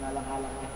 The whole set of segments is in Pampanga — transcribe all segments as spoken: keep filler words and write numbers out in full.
Alang-alang na.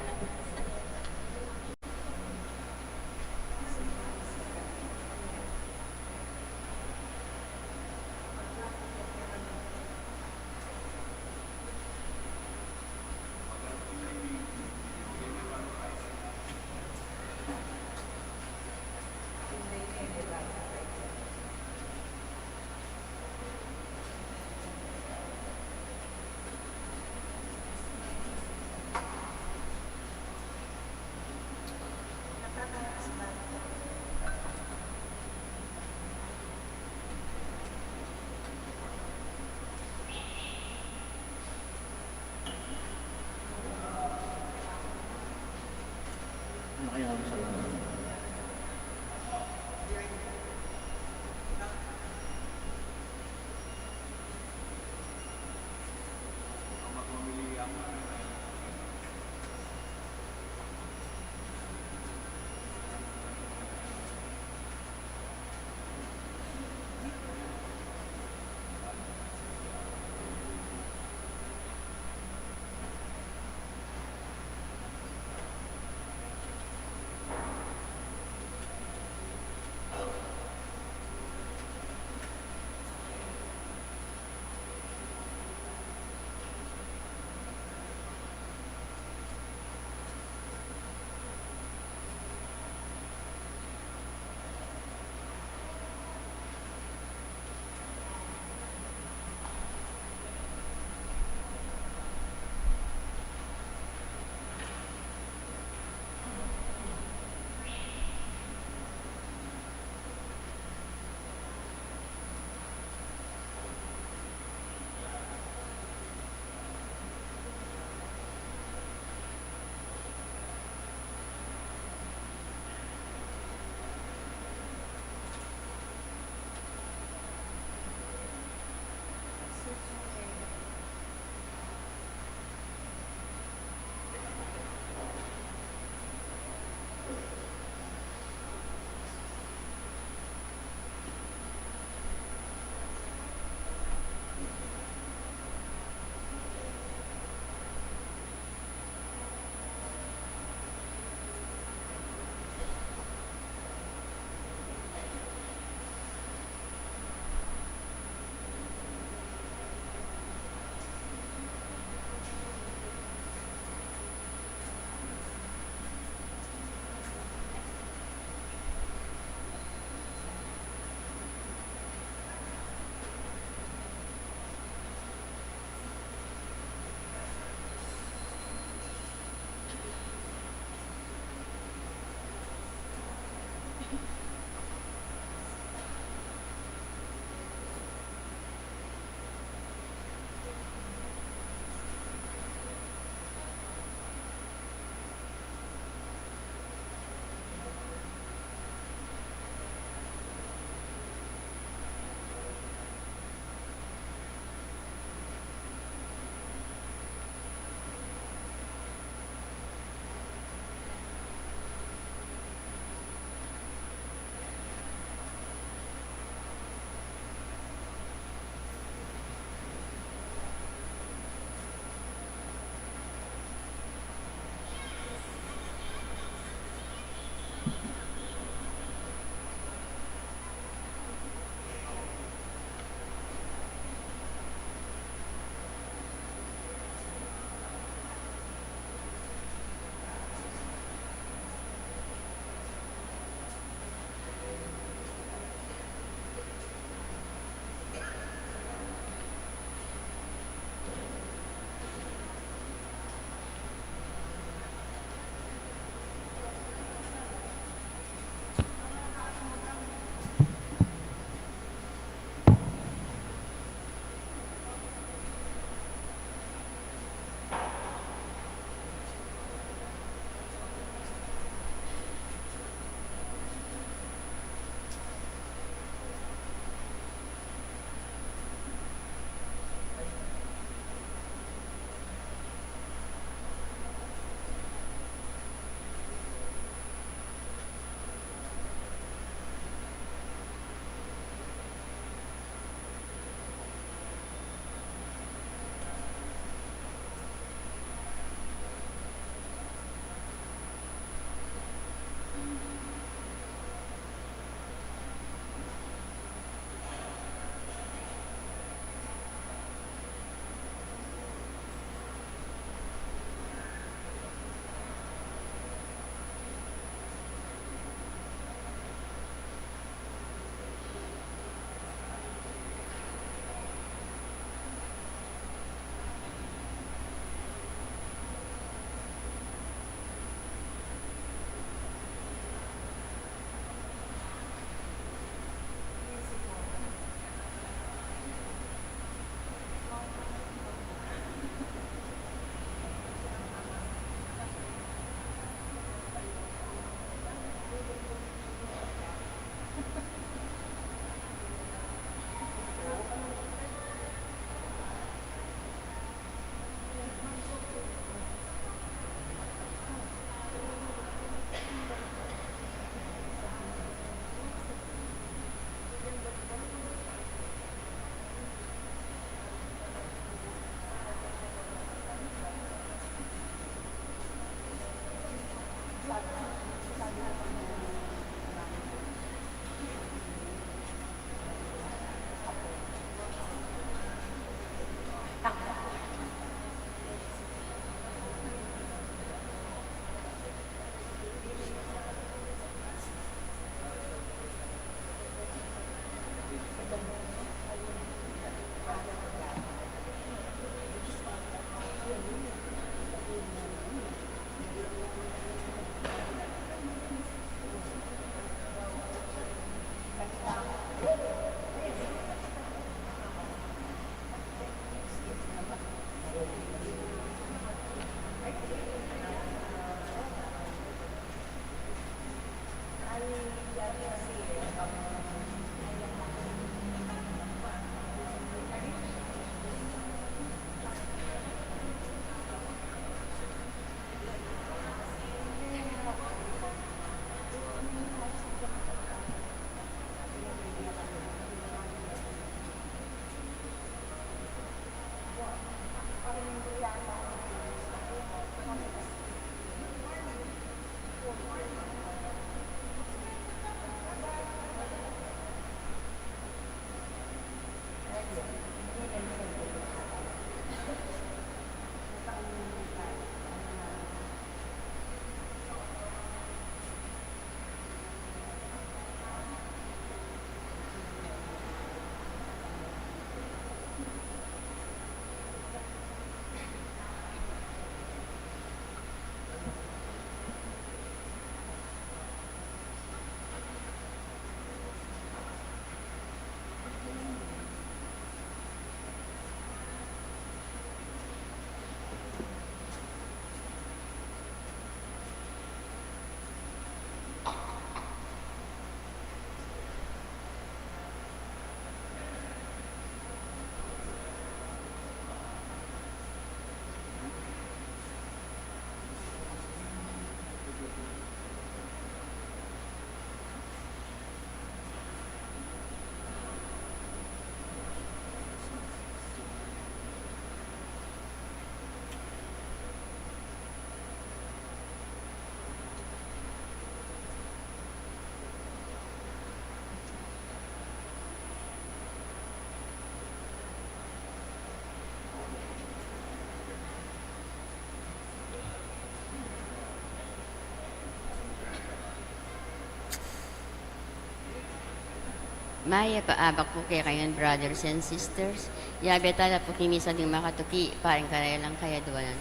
Mayap a abak pu kekayu, brothers and sisters. Yabe tala pu king misa ding makatuki para king karelang kayadwanan.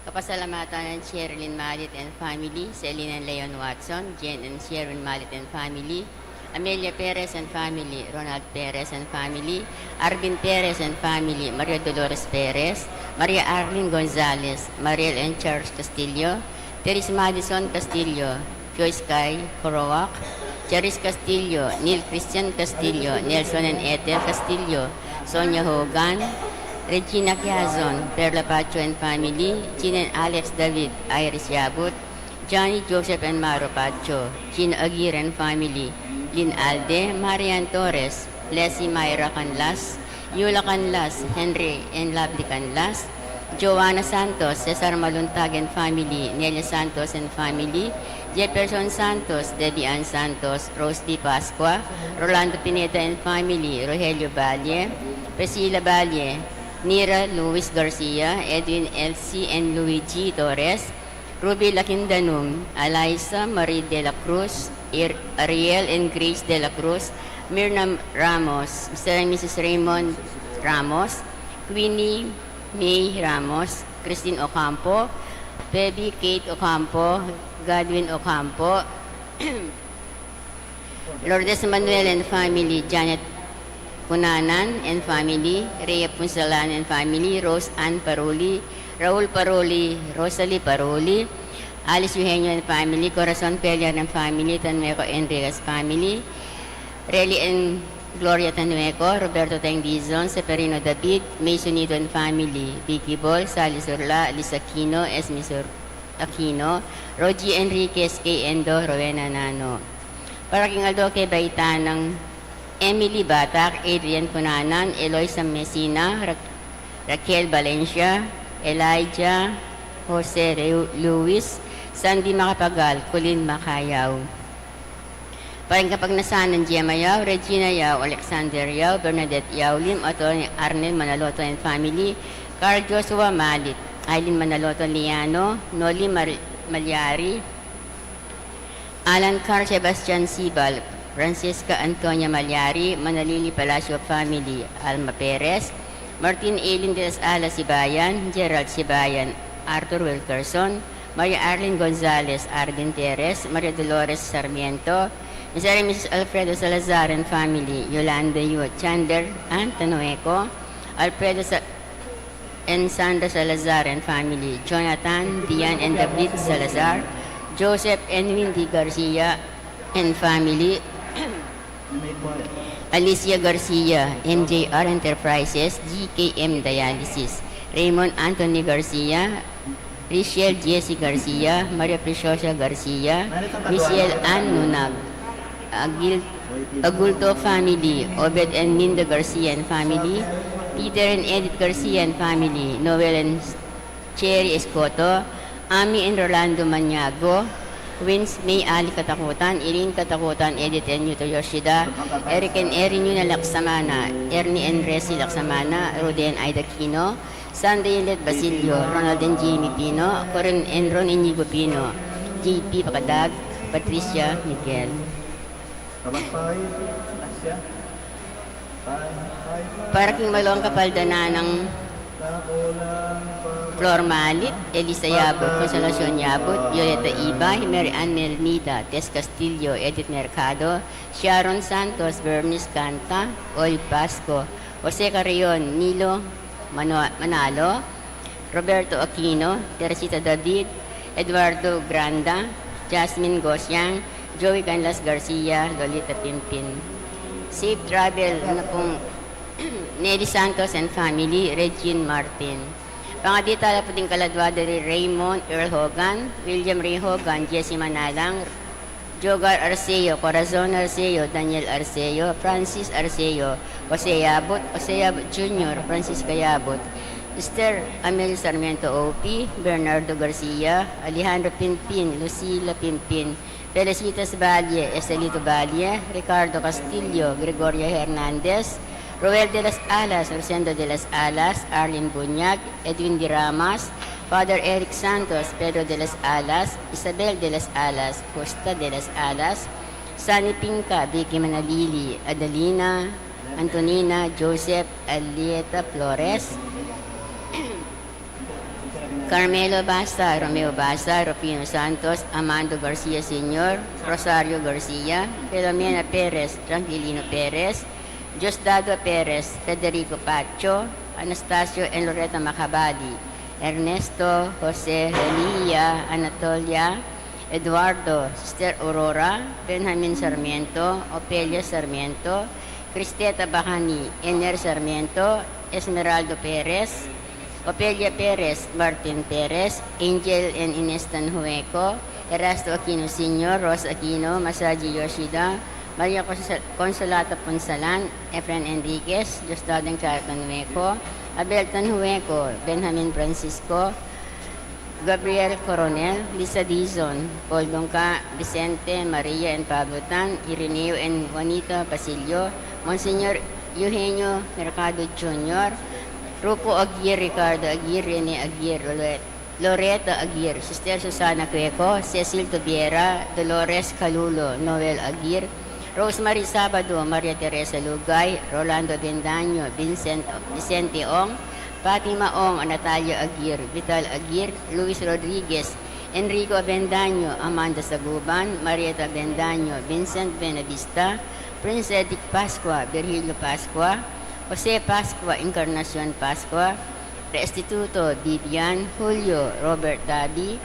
Kapasalamatan nang Sherilyn Malit and family, Celine and Leon Watson, Jane and Sherilyn Malit and family, Amelia Perez and family, Ronald Perez and family, Arvin Perez and family, Maria Dolores Perez, Maria Arlene Gonzalez, Mariel and Charles Castillo, Teres Madison Castillo, Joyce Kai Koroak, Charis Castillo, Neil Christian Castillo, Nelson and Ethel Castillo, Sonia Hogan, Regina Quiazon, Perla Pacho and family, Jean and Alex David, Iris Yabut, Johnny Joseph and Maro Pacho, Jean Aguirre and family, Lynn Alde, Marian Torres, Leslie Myra Canlas, Yula Canlas, Henry and Lovely Canlas, Joanna Santos, Cesar Maluntag and family, Nelia Santos and family, Jefferson Santos, Debbie Ann Santos, Rose B. Pascua, Rolando Pineda and family, Rogelio Valle, Priscilla Valle, Nira Luis Garcia, Edwin Elsie and Luigi Torres, Ruby Lakindanum, Eliza Marie de la Cruz, Ir-, Ariel and Grace de la Cruz, Mirna Ramos, Mister and Missus Raymond Ramos, Queenie May Ramos, Christine Ocampo, Pebi Kate Ocampo, Godwin Ocampo, Lourdes Manuel and family, Janet Cunanan and family, Rhea Punsalan and family, Rose Ann Paruli, Raul Paruli, Rosalie Paruli, Alice Eugenio and family, Corazon Peliar and family, Tanueco Enriquez family, Relly and Gloria Tanueco, Roberto Teng Dizon, Seferino David, Mason Nito and family, Vicky Bol, Sally Surla, Lisa Aquino, Esme Sur-, Aquino, Rogie Enriquez, Kay Endo, Rowena Nano. Para king aldo kebaitan nang Emily Batak, Adrian Cunanan, Eloisa Messina, Ra-, Raquel Valencia, Elijah Jose Reu-, Luis, Sandy Macapagal, Colin Macayao. Para king kapagnasan nang Gemma Yao, Regina Yao, Alexander Yao, Bernadette Yao Lim, Attorney Arnel Manaloto and family, Carl Joshua Malit, Eileen Manaloto Liano, Noli Mar-, Malyari, Alan Carl Sebastian Sibal, Francisca Antonia Malyari, Manalili Palacio family, Alma Perez, Martin Eileen de las Alas Sibayan, Gerald Sibayan, Arthur Wilkerson, Maria Arlene Gonzalez, Arden Perez, Maria Dolores Sarmiento, Mister and Missus Alfredo Salazar and family, Yolanda Yu, Chandler Ann Tanueco, Alfredo Sa-, and Sandra Salazar and family, Jonathan, Dian and David Salazar, Joseph and Windy Garcia and family, Alicia Garcia, M J R Enterprises, G K M Dialysis, Raymond Anthony Garcia, Richelle Jessie Garcia, Maria Preciosa Garcia, Michelle Ann Nunag, Agil-, Agulto family, Obed and Linda Garcia and family, Peter and Edith Garcia and family, Noel and Cherry Escoto, Ami and Rolando Maniago, Wins May Ali Katakutan, Irene Katakutan, Edith and Yuto Yoshida, Eric and Erin Yuna Laksamana, Ernie and Resi Laksamana, Rudy and Ida Kino, Sunday and Let Basilio, Ronald and Jamie Pino, Corin and Ron Inigo Pino, J P Pakadag, Patricia Miguel. Para king maluang kapaldanan nang Flor Malit, Elisa Yabut, Consolacion Yabut, Violeta Ibay, Mary Ann Melmida, Tess Castillo, Edith Mercado, Sharon Santos, Bernice Canta, Oy Pasco, Jose Carrion, Nilo Mano-, Manalo, Roberto Aquino, Teresita David, Eduardo Granda, Jasmine Gosiang, Joey Canlas Garcia, Lolita Pimpin. Safe travel na pung Nelly Santos and family, Regine Martin. Pangadi tala pu ding kaladwa da ri Raymond Earl Hogan, William Ray Hogan, Jesse Manalang, Jogar Arceo, Corazon Arceo, Daniel Arceo, Francis Arceo, Jose Yabut, Jose Yabut Junior, Francisca Yabut, Mister Amel Sarmiento O P, Bernardo Garcia, Alejandro Pimpin, Lucila Pimpin, Felicitas Valle, Estelito Valle, Ricardo Castillo, Gregoria Hernandez, Roel de las Alas, Rosendo de las Alas, Arlene Buñag, Edwin de Ramas, Father Eric Santos, Pedro de las Alas, Isabel de las Alas, Justa de las Alas, Sani Pinca, Vicky Manalili, Adalina, Antonina, Joseph, Alieta Flores, Carmelo Basa, Romeo Basa, Rufino Santos, Amando Garcia Senior, Rosario Garcia, Filomena Perez, Tranquilino Perez, Diosdado Perez, Federico Pacho, Anastasio and Loretta Macabali, Ernesto, Jose, Elia, Anatolia, Eduardo, Sister Aurora, Benjamin Sarmiento, Ofelia Sarmiento, Cristeta Bacani, Ener Sarmiento, Esmeraldo Perez, Ofelia Perez, Martin Perez, Angel and Ines Tanhueco, Erasto Aquino Senior, Rose Aquino, Masaji Yoshida, Maria Conso-, Consolata Punsalan, Efren Enriquez, Diosdado and Clara Tanhueco, Abel Tanhueco, Benjamin Francisco, Gabriel Coronel, Lisa Dizon, Paul Dungca, Vicente, Maria and Pablo Tan, Irineo and Juanita Basilio, Monsignor Eugenio Mercado Junior, Rupo Aguirre, Ricardo Aguirre, Rene Aguirre, Loret-, Loreta Aguirre, Sister Susana Cueco, Cecil Tubiera, Dolores Calulo, Noel Aguirre, Rosemary Sabado, Maria Teresa Lugay, Rolando Bendaño, Vincent, Vicente Ong, Fatima Ong, Natalia Aguirre, Vital Aguirre, Luis Rodriguez, Enrico Avendaño, Amanda Saguban, Marieta Avendaño, Vincent Benavista, Prince Edic Pascua, Virgilio Pascua, Jose Pascua, Encarnacion Pascua, Restituto Vivian, Julio Robert Dabi,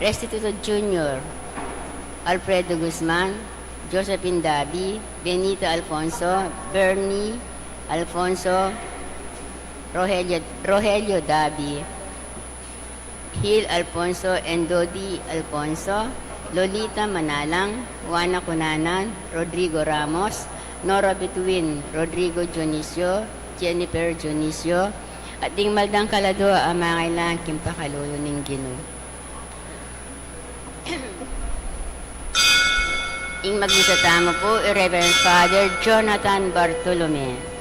Restituto Junior, Alfredo Guzman, Josephine Dabi, Benita Alfonso, Bernie Alfonso, Rogelio, Rogelio Dabi, Gil Alfonso and Dodi Alfonso, Lolita Manalang, Juana Cunanan, Rodrigo Ramos, Nora Bituin, Rodrigo Dionisio, Jennifer Dionisio, at ding maldang kaladua a mangailangan king pakalulu ning Ginu. Ing magmisa tamu pu i Reverend Father Jonathan Bartolome.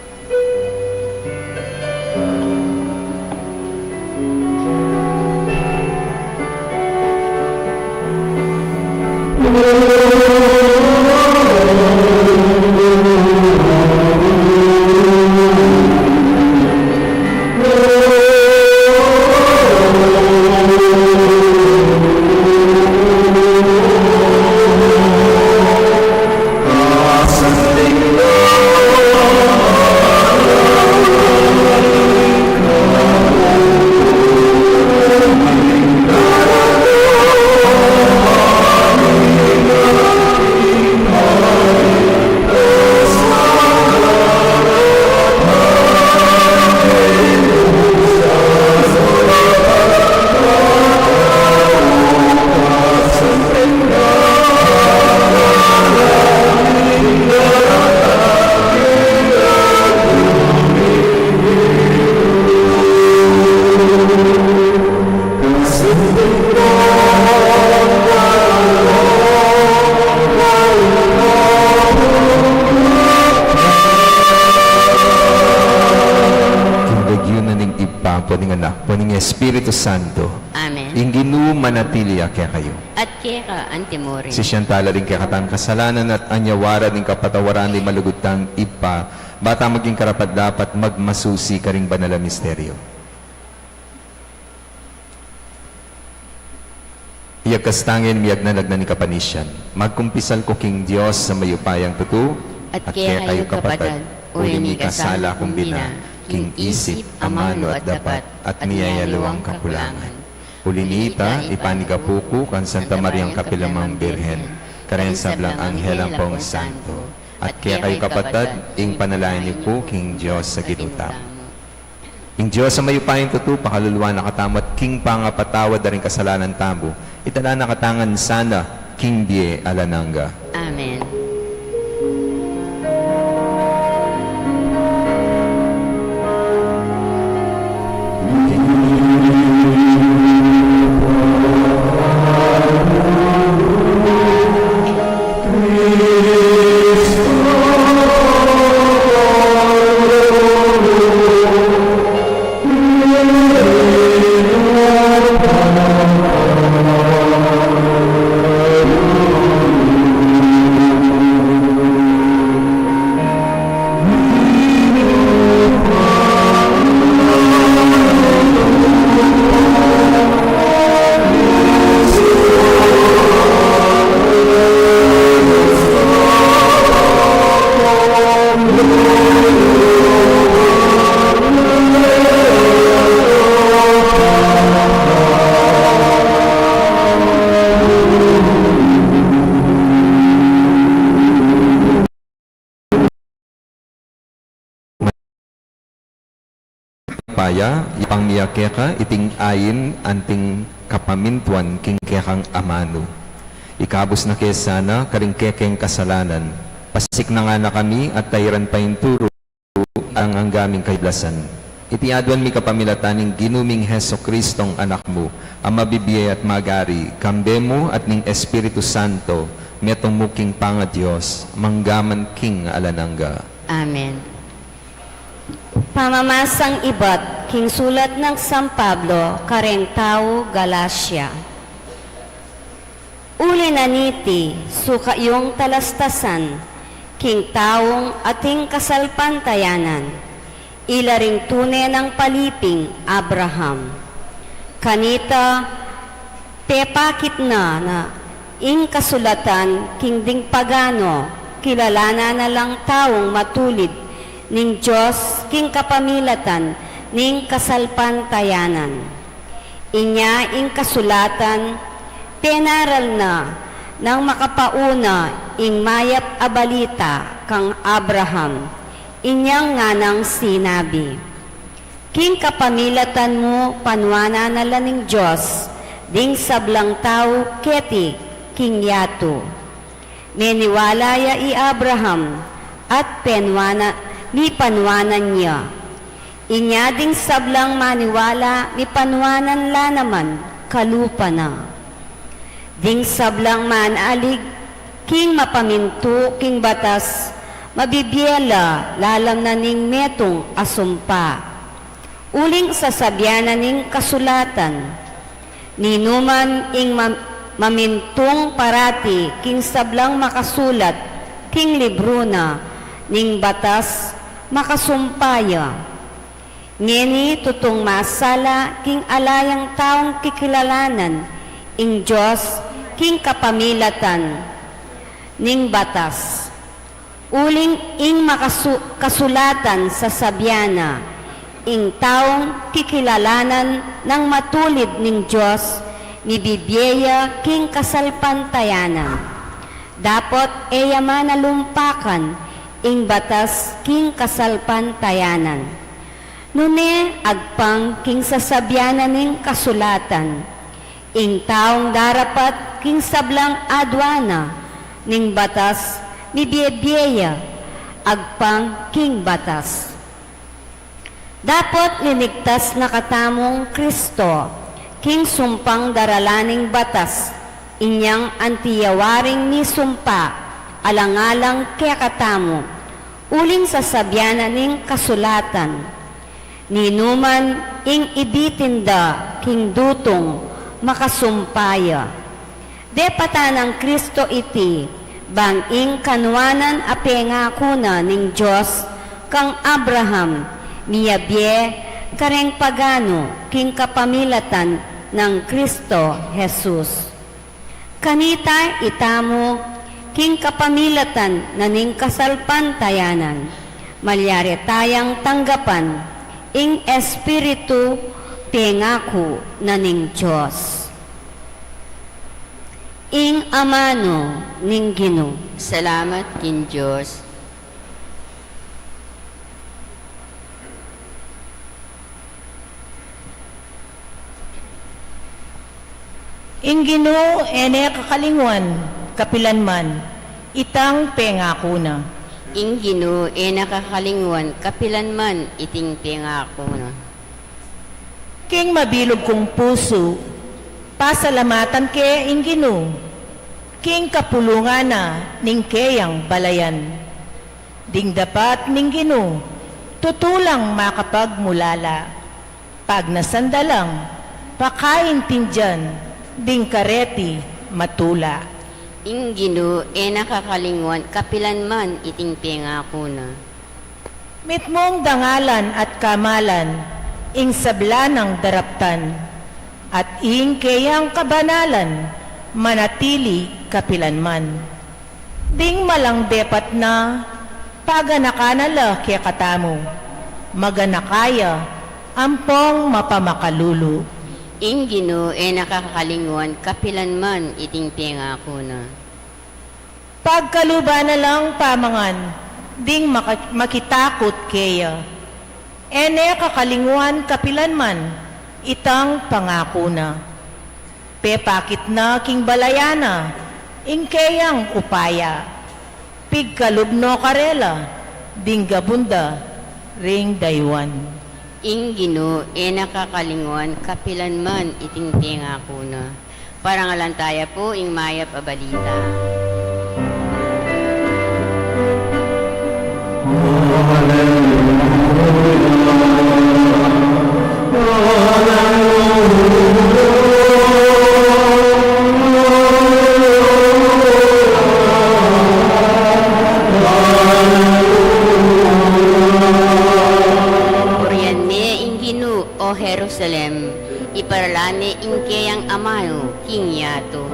King lagyu na ning Ibpa, ampo ning Anak, ampo ning Espiritu Santo. Amen. Ing Ginu manatili ya kekayu. At keka antimurin. Sisian tala ring kekatang kasalanan at anyawara ning kapatawaran ning malugud tang Ibpa, ba ta maging karapat-dapat magmasusi karing banal a misteryo. Iyagkas tangin miyagnan agnan ning kapanisian. Magkumpisal ku king Dios a mayupayang tutu, at kekayu kapatad, uling mikasala ku bina, king isip, amanu at dapat, at miyayaliwang kakulangan. Uli na nita, ipanigapu ku kang Santa Mariang kapilan man Birhen, kareng sablang anghel ampong santo, at kekayu kapatad, ing panalangin yu pu king Dios a Ginu tamu. Ing Dios a mayupayang tutu, pakaluluan na katamu at king pangapatawad da ring kasalanan tamu, idala na katamu ngan sana king bie alang angga. Amen. ya, yapang mi ya keka iting ain anting kapamintuan king kekang amanu. Ikabus na ke sana karing kekeng kasalanan, pasiknangan na kami at tairan pa ing turu alang angga ming kablasan. Iti aduan mi kapamilatan ning Ginu ming Jesucristong Anak mu, a mabibie at magari, kambe mu at ning Espiritu Santo, metung mu king pangaDios, mangga man king alang angga. Amen. Pamamasang ibat king sulat nang San Pablo kareng tau Galacia. Uli na niti, suka yung talastasan king taung ating kasalpantayanan, ila ring tune nang paliping Abraham. Kanita, pepakit na na ing kasulatan king ding pagano kilalanan na lang taung matulid ning Dios king kapamilatan ning kasalpantayanan. Inya ing kasulatan, penaral na nang makapauna ing mayap a balita kang Abraham, inyang nganang sinabi, "King kapamilatan mu, panuanan na la ning Dios ding sablang tau keti king yatu." Meniwala ya i Abraham, at penuana-, mipanuanan ya. Inya ding sablang maniwala, mipanuanan la naman, kalupa na. Ding sablang manalig king mapamintu king batas, mabibie la lalam na ning metung a sumpa. Uling sasabian na ning kasulatan, "Ninuman ing mam-, mamintung parati king sablang makasulat king libru na ning batas, makasumpa ya." Ngeni tutung masala king ala yang taung kikilalanan ing Dios king kapamilatan ning batas. Uling ing makasu-, kasulatan sasabian na, "Ing taung kikilalanan nang matulid ning Dios, mibibie ya king kasalpantayanan." Dapot e ya man nalumpakan ing batas king kasalpantayanan. Nune agpang king sasabian na ning kasulatan, "Ing taung darapat king sablang aduan na ning batas, mibie-bie ya agpang king batas." Dapot linigtas na katamung Kristo king sumpang daralan ning batas, inyang anti ya waring misumpa alang-alang kekatamu, uling sasabian na ning kasulatan, "Ninuman ing ibitin da king dutung, makasumpa ya." Depatan nang Kristo iti, bang ing kanuanan a pengaku na ning Dios kang Abraham, miyabie kareng paganu king kapamilatan nang Kristo Jesus. Kanita itamu, king kapamilatan na ning kasalpantayanan, malyari tayang tanggapan ing Espiritu pengaku na ning Dios. Ing amanu ning Ginu. Salamat king Dios. Ing Ginu e ne kakalingwan kapilan man itang pengaku na. Ing Ginu e ne kakalingwan kapilan man iting pengaku na. King mabilug kung pusu, pasalamatan ke ing Ginu, king kapulungan na ning keyang balayan. Ding dapat ning Ginu, tutu lang makapagmulala. Pagnasan da lang, pakaintindian ding kareti matula. Ing Ginu e ne kakalingwan kapilan man iting pengaku na. Mitmung dangalan at kamalan ing sabla nang daraptan, at ing keyang kabanalan manatili kapilan man. Ding malang depat na, paganakan na la kekatamu, maganaka ya ampong mapamakalulu. Ing Ginu e ne kakalingwan kapilan man iting pengaku na. Pagkaluban na lang pamangan ding maka-, makitakut keya, E ne kakalinguan kapilan man itang pangaku na. Pepakit na king balayan na ing keyang upaya. Pigkalub no karela ding gabun da ring dayuan. Ing Ginu e na kakalinguan kapilan man iting tengaku na. Parangalan taya pu ing mayap a balita. Purian ne ing Ginu, o Jerusalem, iparala ne ing keyang amanu king yatu.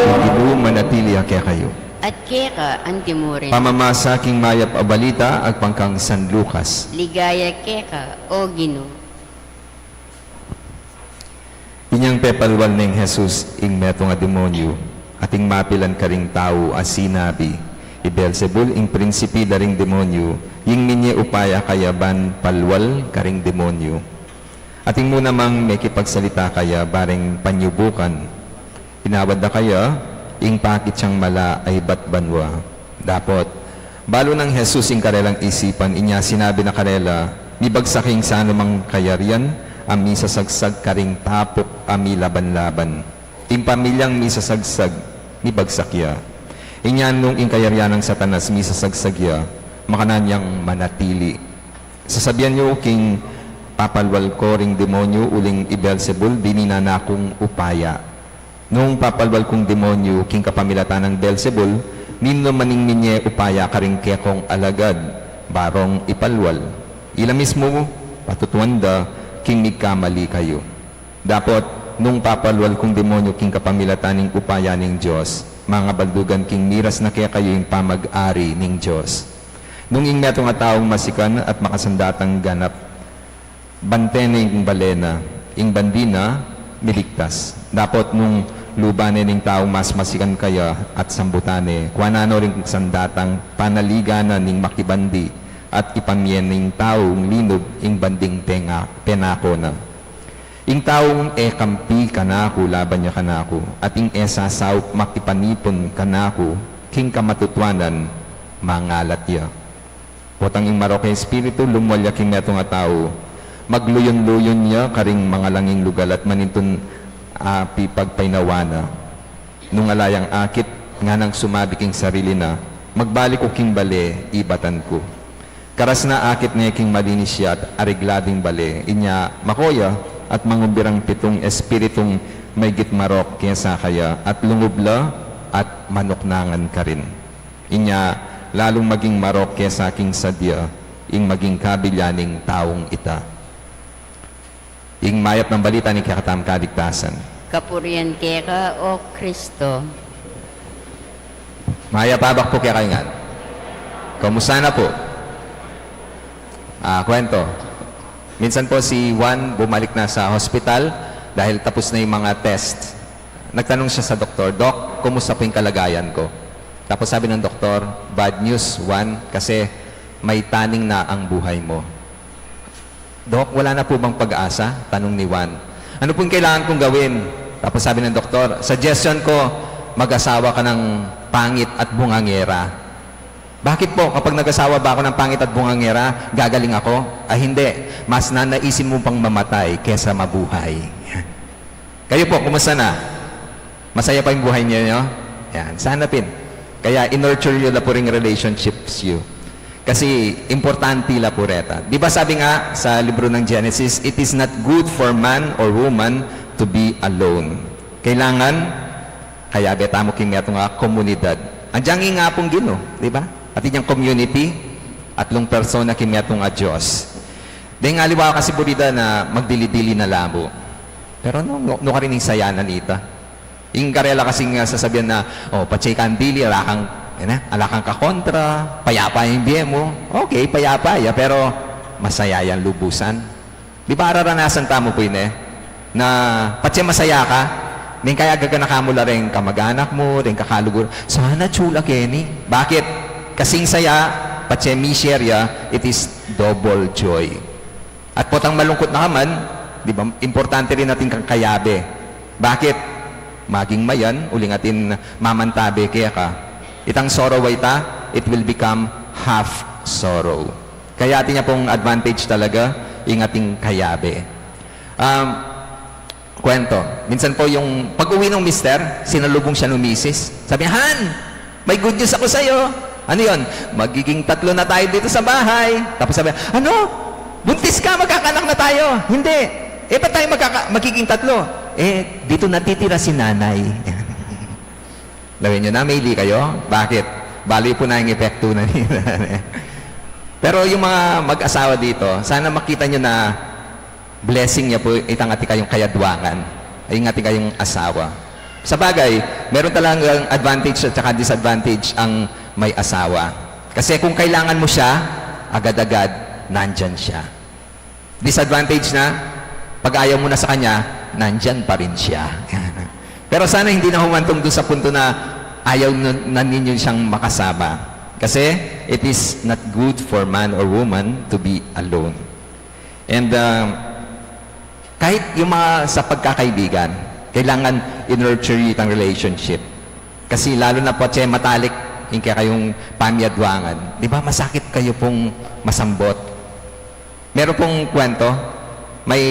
Ing Ginu manatili ya kekayu. At keka anti mu rin. Pamamasa king mayap a balita agpang kang San Lucas. Ligaya keka, o Ginu. Inyang pepalwal neng Jesus ing metung a demonyu, at ing mapilan karing tau a sinabi, i Beelzebul ing prinsipi da ring demonyu, ing minye upaya kaya ban palwal karing demonyu. At ing mu namang mekipagsalita kaya bareng panyubukan, inawad da kaya ing pakit yang mala a ibat banua. Dapot, balu nang Jesus ing karelang isipan, inya sinabi na karela, mibagsak ing sanumang kayarian a misasagsag karing tapuk a milaban-laban. Ing pamilyang misasagsag, mibagsak ya. Inya nung ing kayarian nang Satanas misasagsag ya, makananu yang manatili. Sasabian yu king papalwal ko ring demonyu uling i Beelzebul dininan na kung upaya. Nung papalwal kung demonyu king kapamilatan nang Beelzebul, ninu man ing minye upaya karing kekong alagad, barong ipalwal. Ila mismu patutuan da king migkamali kayu. Dapot, nung papalwal kung demonyu king kapamilatan ning upaya ning Dios, mangabaldugan king miras na kekayu ing pamag-ari ning Dios. Nung ing metung a taung masikan at makasandatang ganap, bante ne ing bale na, ing bandi na miligtas. Dapot nung luban ne ning taung mas masikan kaya at sambutan ne, kuanan no ring sandatang panaligan na ning makibandi at ipamie ning taung linub ing banding tenga, penako na. Ing taung e kampi kanaku, laban ya kanaku, at ing e sasaup makipanipun kanaku, king kamatutuanan mangalat ya. Potang ing marok a espiritu, lumwal ya king metung a tau, magluyun-luyun ya karing mangalanging lugal at manintun a pipagpainawa na. Nung ala yang akit, nganang sumabi king sarili na, magbalik ku king bale, ibatan ku. Karas na akit ne king malinis ya at aregladu ing bale, inya mako ya at mangumbirang pitung espiritung maygit marok kesa kaya at lungub la at manuknangan karin. Inya lalung maging marok kesa king sadya ing maging kabilya ning taung ita. Ing mayap nang balita ning kekatamung kaligtasan. Kapurian keka, O Kristo. Mayap a abak pu kekayu ngan. Kumusta na pu? Ah, kwento. Minsan po si Juan bumalik na sa hospital dahil tapos na yung mga test. Nagtanong siya sa doktor, "Doc, kumusta po yung kalagayan ko?" Tapos sabi ng doktor, "Bad news, Juan, kasi may taning na ang buhay mo." "Doc, wala na po bang pag-asa?" tanong ni Juan. "Ano pong kailangan kong gawin?" Tapos sabi ng doktor, "Suggestion ko, mag-asawa ka ng pangit at bungangera." "Bakit po? Kapag nag-asawa ba ako ng pangit at bungangera, gagaling ako?" "Ah, hindi. Mas nanaisin mo pang mamatay kesa mabuhay." Kayo po, kumusta na? Masaya pa yung buhay niyo, no? Yan, sana pin. Kaya in-nurture niyo la po ring relationships niyo. Kasi importante la po reta. Di ba sabi nga sa libro ng Genesis, "It is not good for man or woman to be alone. Kailangan kayabe tamu king metung a komunidad. Andiyan ing Apung Ginu, di ba? Atin yang community, atlung persona king metung a Dios. Deng aliwa kasi buri da na magdili-dili na la mu. Pero nu, nu, nu karin ing saya na nita? Ing karela kasing, ah, sasabian na, "O, patse kang dili, ala kang, yan na, ala kang kakontra, payapa yang bie mu." Okay, payapa ya, pero masaya yang lubusan? Di ba araranasan tamu pu ini, na patse masaya ka, meng kaya gagana ka mu la reng kamag-anak mu, reng kakaluguran, "Sana atsu la keni." Bakit? Kasing saya, patse mi-share ya, it is double joy. At potang malungkut na ka man, di ba, importante rin atin kang kayabe. Bakit? Maging mayan, uling atin mamantabe keka. Itang sorrow a ita, it will become half sorrow. Kaya atin ya pung advantage talaga ing ating kayabe. Um, kwento. Minsan po yung pag-uwi ng mister, sinalubong siya ng misis. Sabi niya, "Han, may good news ako sa'yo." "Ano yon?" "Magiging tatlo na tayo dito sa bahay." Tapos sabi, "Ano? Buntis ka? Magkakanak na tayo?" "Hindi." "Eh, ba't tayo magkaka- magiging tatlo?" "Eh, dito natitira si nanay." Lawin nyo na, maili kayo. Bakit? Bali po na yung epekto na nila. Pero yung mga mag-asawa dito, sana makita nyo na blessing ya pu itang atin kayung kayadwangan, ay, ing atin kayung asawa. Sa bagay, meron talagang advantage at saka disadvantage ang may asawa. Kasi kung kailangan mo siya, agad-agad, nandyan siya. Disadvantage na, pag ayaw mo na sa kanya, nandyan pa rin siya. Pero sana hindi na humantong dun sa punto na ayaw na, na ninyo siyang makasama. Kasi it is not good for man or woman to be alone. And, uh, kahit yung mga sa pagkakaibigan, kailangan i-nurture itang relationship. Kasi lalo na po, tse, matalik yung kaya kayong pamiyadwangan. Di ba, masakit kayo pong masambot. Meron pong kwento, may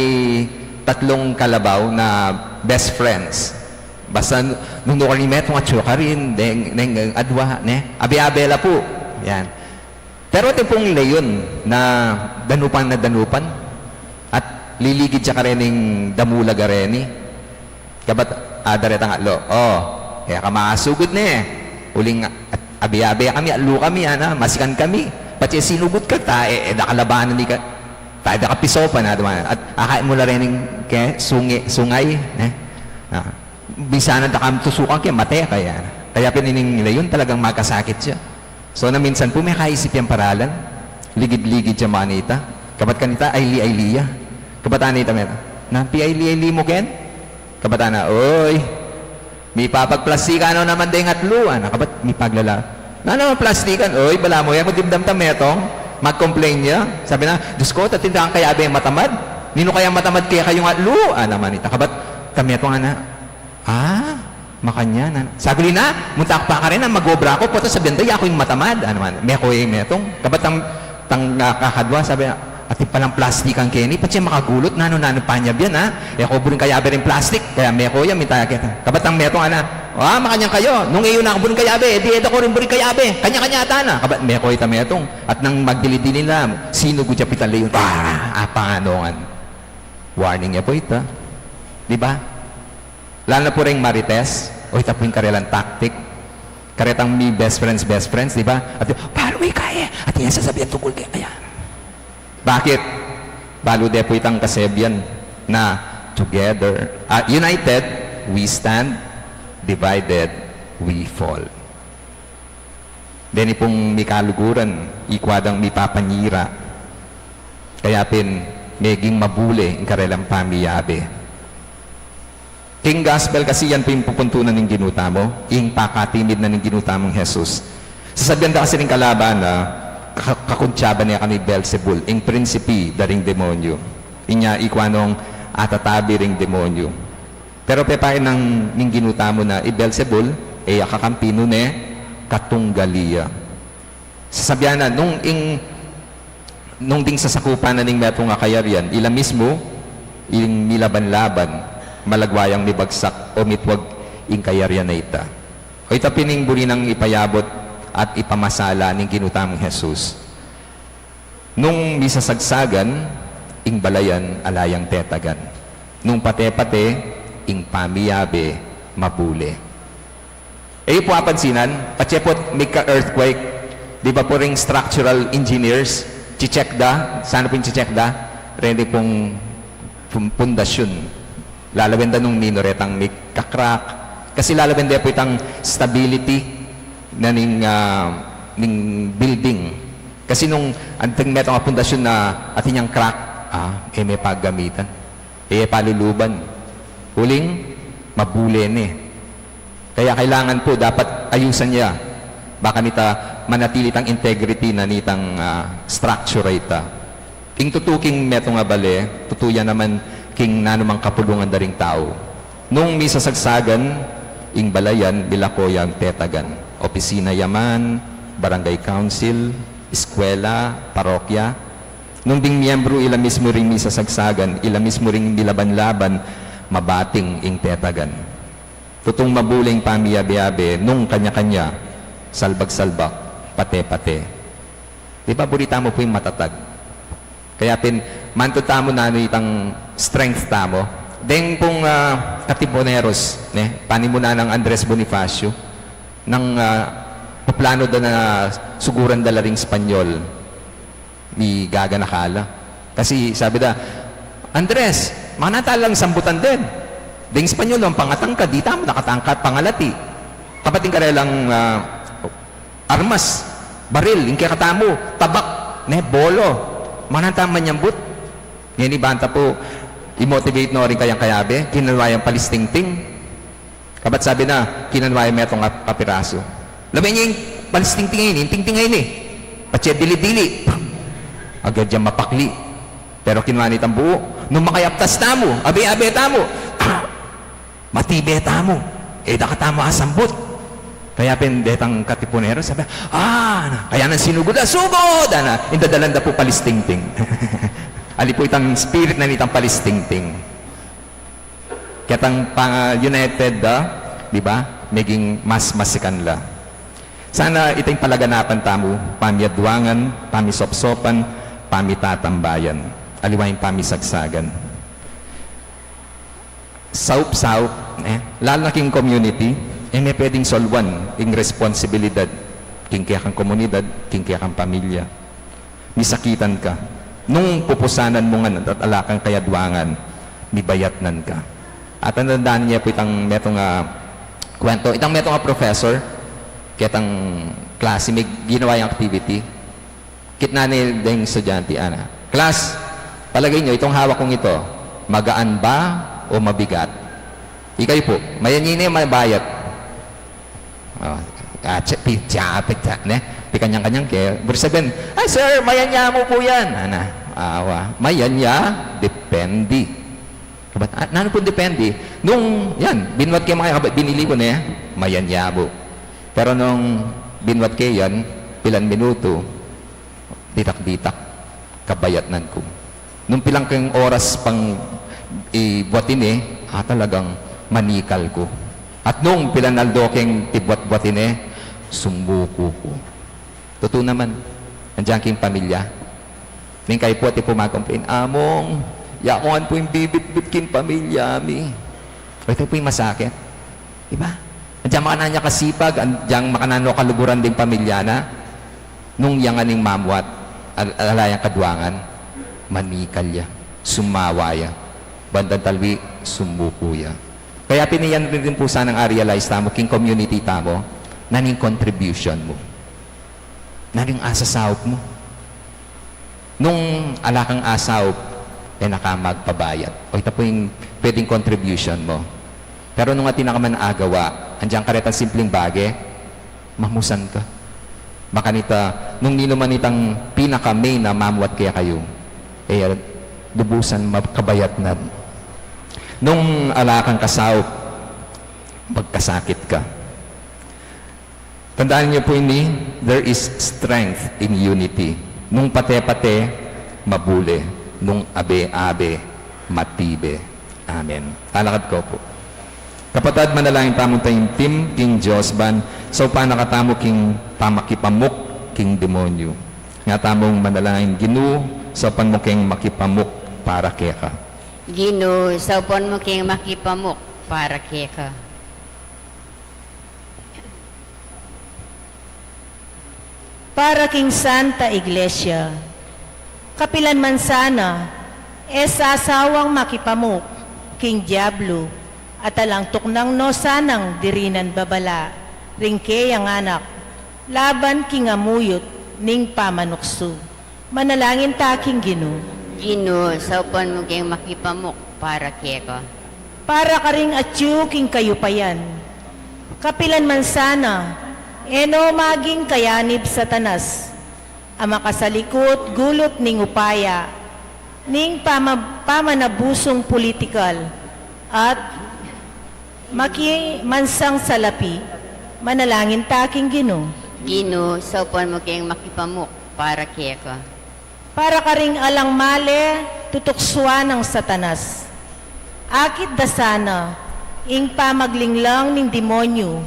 tatlong kalabaw na best friends. Basta nung nukarin metung atsu karin, deng, deng adwa, ne? Abe-abe la pu. Yan. Pero atin pung leon na danupan na danupan at liligid ya karening damulag a reni. Kabat, ah, daretang atlu. O, e ka masugud ne. Uling at-, abe-abe kami, atlu kami, ana, masikan kami. Patse sinugud ka ta, e, e da kalabanan ika. Tayo da kapisopan, ana, at akain mu la rening ke, sungi-, sungay, ne? Ah, bisa na da kami tusukan ke, mate ka, ana. Kaya pin ining leon talagang makasakit ya. So na minsan pu, mekaisip yang paralan, ligid-ligid ya manita. Kabat kanita, aili-aili ya. Kabat anita, meta, "Nampi aili-aili mu ken?" Kabat ana, "Oy, mipapagplastikan no naman deng atlu," ana. Kabat mipaglala, "Nanu naman plastikan?" "Oy, balamu, e ku dimdam ta metung magcomplain ya. Sabi na, 'Dios ku, tatin da kang kayabe matamad. Ninu kayang matamad kekayung atlu?'" ana manita. Kabat ta metung, ana, "Ah, makanyan, ana. Saguli na, munta ku pa karin, a, mag-obra ku, pota sabian da, yaku ing matamad," ana man. Meko ya ing metung. Kabat tang, tang, ah, kakadwa, sabi, "Atin palang plastikan keni, patse makagulut, nanu-nanu panyab yan, a. E ku buring kayabe ring plastik." Kaya meko ya, minta ya keta. Kabat tang metung, ana, "O, a, makanyan kayu. Nung e yu na ku buring kayabe, e di e da ku rin buring kayabe. Kanya-kanya ta na." Kabat meko ya ita metung. At nang magdili-dili na, sinugud ya pu itang leon. Ah, apanganungan. Warning ya pu ita. Di ba? Lalo na pu reng marites, o ita pu ing karelang tactic. Karetang mi best friends, best friends, di ba? At, "Paru ika e, atin yang sasabian tungkul keka." Ayan. Bakit? Balu de pu itang kasebian na together, ah, united, we stand, divided, we fall. Deni pung mikaluguran, ikwa dang mipapanyira. Kaya pin, meging mabule ing karelang pamiyabe. King gospel kasi yan pu ing pupuntunan ning Ginu tamu, ing pakatimid na ning Ginu tamung Jesus. Sasabian da kasi ning kalaban na, ka-, kakuntyaban ne kami Beelzebul, ing prinsipi da ring demonyu. Inya ikwa nung atatabi ring demonyu. Pero pepain nang ning Ginu tamu na i Beelzebul, e ya kakampi nune, katunggali ya. Sasabian na, nung ing, nung ding sasakupan na ning metung a kayarian, ila mismu, ing milaban-laban, malagwa yang mibagsak o mitwag ing kayarian a ita. O ita pin ing buri nang ipayabut at ipamasala ning Ginu tamung Jesus. Nung misasagsagan, ing balayan, ala yang tetagan. Nung pate-pate, ing pamiyabe mabule. E yu pu apansinan, patse pu mika-earthquake, di ba pu ring structural engineers, chicheck da, sana pu ing chicheck da, reni pung pun-, pundasyun. Lalawen da nung ninu retang mika-crack. Kasi lalawen da pu itang stability na ning, ah, ning building. Kasi nung anting metung a pundasyun na atin yang crack, ah, e me pagamitan. E paluluban. Uling, mabule ne. Kaya kailangan pu, dapat ayusan ya. Bang kanita manatili tang integrity na nitang, ah, structure a ita. Ing tutu king metung a bale, tutu ya naman king nanumang kapulungan da ring tau. Nung misasagsagan, ing balayan, milako yang tetagan. Opisina ya man, barangay council, eskwela, parokya, nung ding miyembru ila mismu ring misasagsagan, ila mismu ring milaban-laban, mabating ing tetagan. Tutung mabule ing pamiyabe-abe, nung kanya-kanya, salbag-salbag, pate-pate. Di ba, buri tamu pu ing matatag? Kaya pin, mantud tamu nanu itang strength tamu. Deng pung, ah, Katipuneros, ne? Panimunan nang Andres Bonifacio, nang, ah, paplanu da na suguran da la ring Espanyol. Migaganaka la. Kasi sabi da, "Andres, makananu tala lang sambutan den? Deng Espanyol, nung pangatangkad, di tamu nakatangkad, pangalati. Kapating karelang, ah, armas, baril, ing kekatamu, tabak, ne, bolo. Makananu tala manyambut?" Ngeni banta pu, i-motivate no ring kayang kayabe, kinunwa yang palistingting. Kabat sabi na, kinunwa yang metung a kapirasu. "Lawen ye ing palistingting a ini, ing tingting a ini. Patse dili-dili." Agad yang mapakli. Pero kinunwa ne itang buu. "Nung makayaptas tamu, abe-abe tamu. Matibe tamu. E da katamu asambut." Kaya pin detang Katipunero, sabi, "Ah, na." Kaya nang sinugud, "Ah, sugud!" Ana, indadalan da pu palistingting. Ali pu itang spirit na nitang palistingting. Ketang pang-, ah, united da, di ba? Meging mas masikan la. Sana ita ing palaganapan tamu, pamiadwangan, pamisopsopan, pamitatambayan. Aliwa ing pamisagsagan. Saup-saup, eh, lalu na king community, e ne pwedeng solwan ing responsibilidad king kekang komunidad, king kekang pamilya. Misakitan ka. Nung pupusanan mu ngan at ala kang kayadwangan, mibayatnan ka. At tatandaan ye pu itang metung a kwento, itang metung a professor, ketang klase, me ginawa yang activity. Kitnan ne deng estudyante, ana, "Class, palagay niyo, itong hawak kong ito, magaan ba o mabigat?" Ikayu pu, mayan ye ne, mabayat? O, ah, tsa-, pi-, tsa-, pi-, tsa-, ne? Pikanyang-kanyang ke. Ibig sabihin, "Ay, sir, mayan ya mu pu yan." Ana, awa, mayan ya, depende. Kabat, ah, nanu pung depende? Nung, yan, binuat ke makaya, kabat, binili ku ne, mayan ya mu. Pero nung binuat ke yan, pilan minutu, ditak-ditak, kabayatnan ku. Nung pilan keng oras pang ibuat ini, ah, talagang manikal ku. At nung pilan aldo keng tibuat-buat ini, sumuku ku. Tutu naman, andiyan king pamilya. Ning kayu pu, ati pu mag-complain, "Among, yaku ngan pu ing bibitbit king pamilya mi." O, ita pu ing masakit. Di ba? Andiyan makananu ya kasipag, andiyan makananu kaluguran ding pamilya na, nung ya ngan ing mamuat, al-, ala yang kadwangan, manikal ya, sumawa ya, bandang talwi, sumuku ya. Kaya pin yan rin pu sanang a-realize tamu, king community tamu, nanu ing contribution mu. Nanu ing asasaup mu? Nung ala kang asaup, e na ka magpabayat. O, ita pu ing pwedeng contribution mu. Pero nung atin na ka man agawa, andiyan karetang simpleng bage, mamusan ka. Makanita, nung ninu man itang pinaka-main a mamuat kekayu, e, lubusan ma-, kabayatnan. Nung ala kang kasaup, magkasakit ka. Tandaan niyo pu ini, there is strength in unity. Nung pate-pate, mabule. Nung abe-abe, matibe. Amen. Talakad ko pu. Kapatad, manalangin tamung taimtim king Dios ban saupan na katamu king pamakipamuk king demonyu. Nga tamung manalangin, Ginu, saupan mu keng makipamuk para keka. Ginu, saupan mu keng makipamuk para keka. Para king Santa Iglesia, kapilan man sana, e sasawang makipamuk king diablu, at alang tuknang no sanang dirinan babala ring keyang anak, laban king amuyut ning pamanuksu. Manalangin ta king Ginu. Ginu, saupan mu keng makipamuk para keka. Para karing atyu king kayupayan. Kapilan man sana, e no maging kayanib Satanas, a makasalikut gulut ning upaya, ning pama-, pamanabusung politikal, at makimansang salapi, manalangin ta king Ginu. Ginu, saupan mu keng makipamuk para keka. Para karing alang male tutuksuan nang Satanas. Akit da sana ing pamaglinglang ning demonyu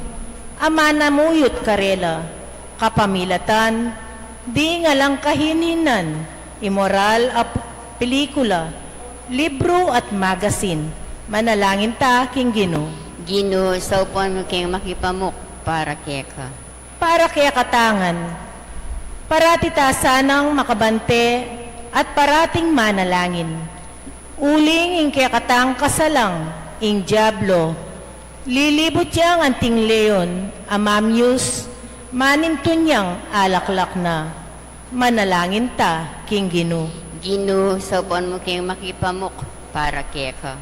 a manamuyut karela, kapamilatan ding alang kahinhinan, imoral a p-, pelikula, libru at magasin. Manalangin ta king Ginu. Ginu, saupan mu keng makipamuk para keka. Para kekatang ngan, parati ta sanang makabante at parating manalangin. Uling ing kekatang kasalang, ing diablo, lilibut yang anting leon a mamyus, manintun yang alaklak na. Manalangin ta king Ginu. Ginu, saupan mu keng makipamuk para keka.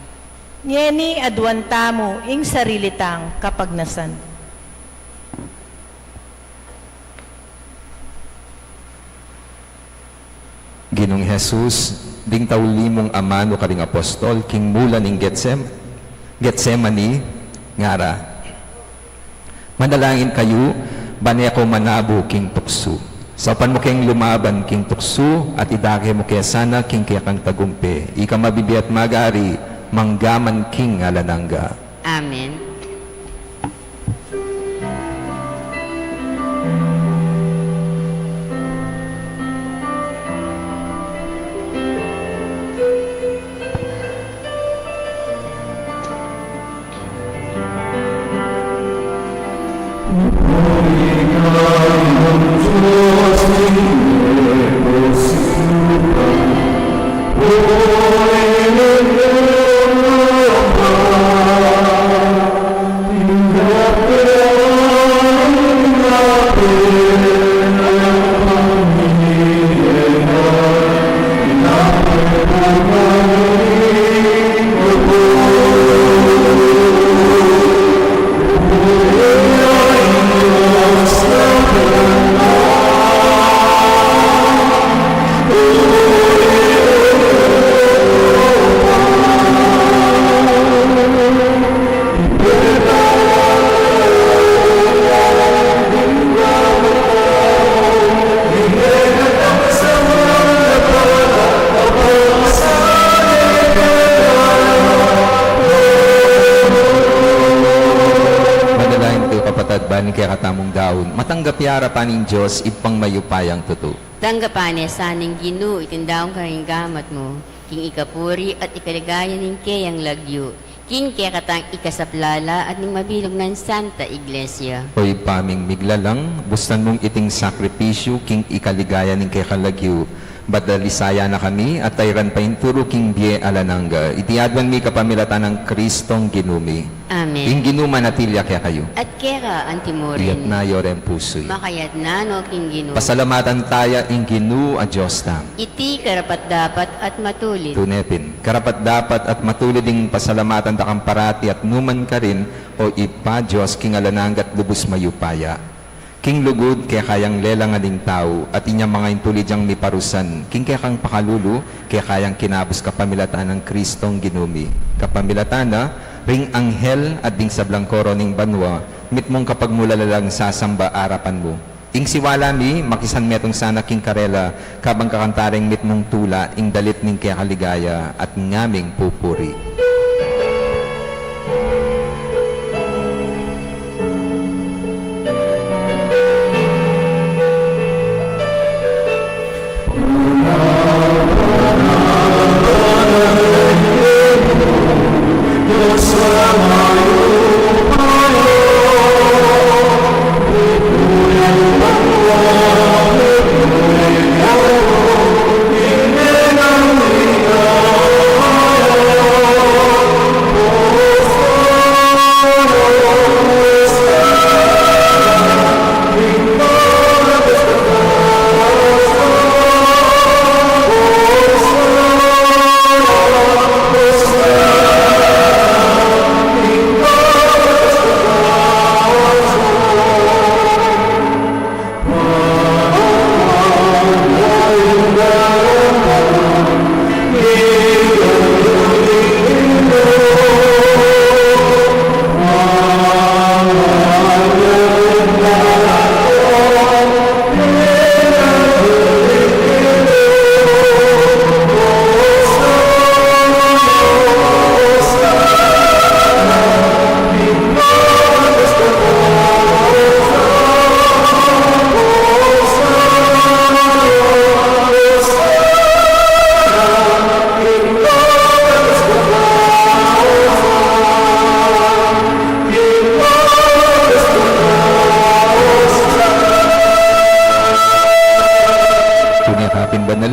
Ngeni aduan tamu ing sarili tang kapagnasan. Ginung Jesus, ding tauli mung amanu karing apostol king mula ning Getsem-, Getsemani, ngara: Manalangin kayu, ban e ko manabu king tuksu. Saupan mu keng lumaban king tuksu, at idake mu ke sana king kekang tagumpe. Ika mabibie at magari, mangga man king alang angga. Amen. Manalangin kayu, kapatad, ban ing kekatamung daun matanggap ya arapan ning Dios, Ibpang mayupayang tutu. Tanggapan na sana ning Ginu iting daun karing gamat mu, king ikapuri at ikaligaya ning keyang lagyu, king kekatang ikasaplala at ning mabilug nang Santa Iglesia. O Ibpa ming miglalang, bustan mung iting sakripisyu king ikaligaya ning kekang lagyu, bat dalisayan na kami at tairan painturu king bie alang angga. Iti aduan mi kapamilatan nang Kristong Ginu mi. Amen. Ing Ginu manatili ya kekayu. At keka antimurin. Iyatas yu reng pusu yu. Makayatas no king Ginu. Pasalamatan taya ing Ginu a Dios tamu. Iti karapat-dapat at matulid. Tune pin, karapat-dapat at matulid ing pasalamatan da kang parati at numan karin, O Ibpa, Dios king alang angga at lubus mayupaya. King lugud, keka yang lelangan ing tau, at inya manga intulid yang miparusan, king kekang pakalulu, keka yang kinabus kapamilatan nang Kristong Ginu mi. Kapamilatan na, ring anghel at ding sablang koro ning banua, mitmung kapagmulala lang sasamba arapan mu. Ing siwala mi, makisan metung sana king karela, kabang kakanta reng mitmung tula, ing dalit ning kekaligaya, at ngaming pupuri.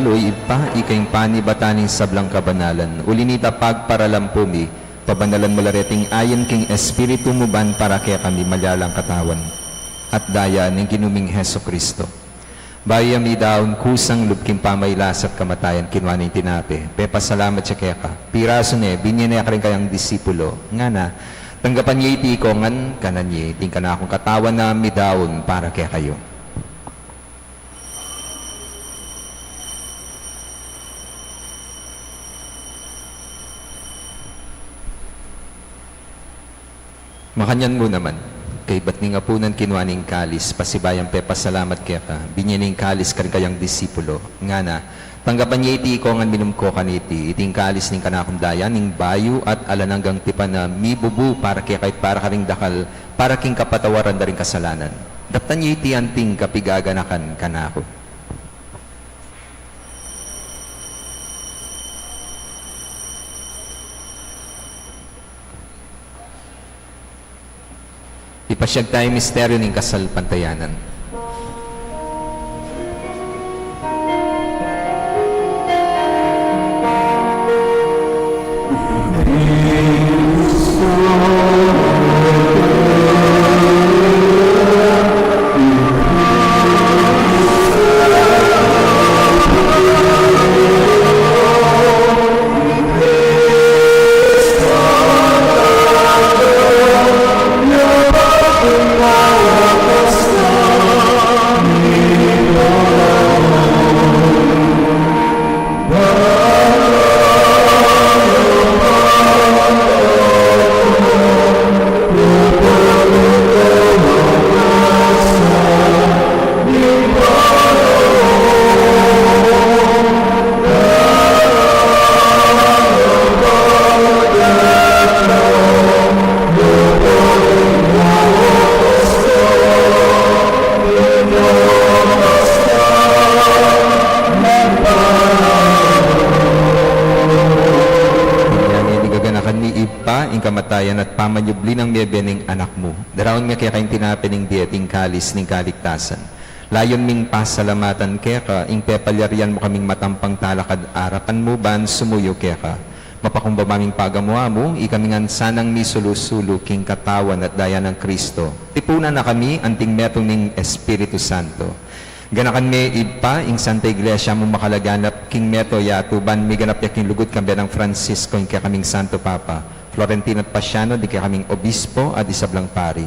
O Ibpa, ika ing panibatan ning sablang kabanalan. Uli na nita pagparalan pu mi, pabanalan mu la reting ain king Espiritu mu ban para kekami malyalang katawan at daya ning Ginu ming Jesucristo. Bayu ya midaun kusang lub king pamailas at kamatayan, kinua ne ing tinape, pepasalamat ya keka, pirasu ne, binie ne karing kayang disipulo, ngana, tanggapan ye iti iko ngan, kanan ye, iti ing kanakung katawan a midaun para kekayu. Makanyan mu naman, kaybat ning apunan, kinua ne ing kalis, pasibayu yang pepasalamat keka, binie ne ing kalis karing kayang disipulo, ngana, tanggapan ye iti iko ngan minum ko kaniti, iti ing kalis ning kanakung daya ning bayu at alang anggang tipan a mibubu para kekayu at para karing dakal, para king kapatawaran da ring kasalanan. Daptan ye iti anting kapigaganakan kanaku. Ipasiag taya ing misteryu ning kasalpantayanan. Inya ne ing gaganakan mi, Ibpa, ing kamatayan at pamanyubli nang mebie ning Anak mu. Daraun mi keka ing tinape ning bie at ing kalis ning kaligtasan. Layun ming pasalamatan keka ing pepalyarian mu kaming matampang talakad arapan mu ban sumuyu keka. Mapakumbaba ming pagamu-amu, ikami ngan sanang misulu-sulu king katawan at daya nang Kristo. Tipunan na kami anting metung ning Espiritu Santo. Ganakan me, Ibpa, ing Santa Iglesia mung makalaganap king meto yatu ban miganap ya king lugud kambe nang Francisco, ing kekaming Santo Papa, Florentino at Pasiano, ding kekaming obispo at ding sablang pari.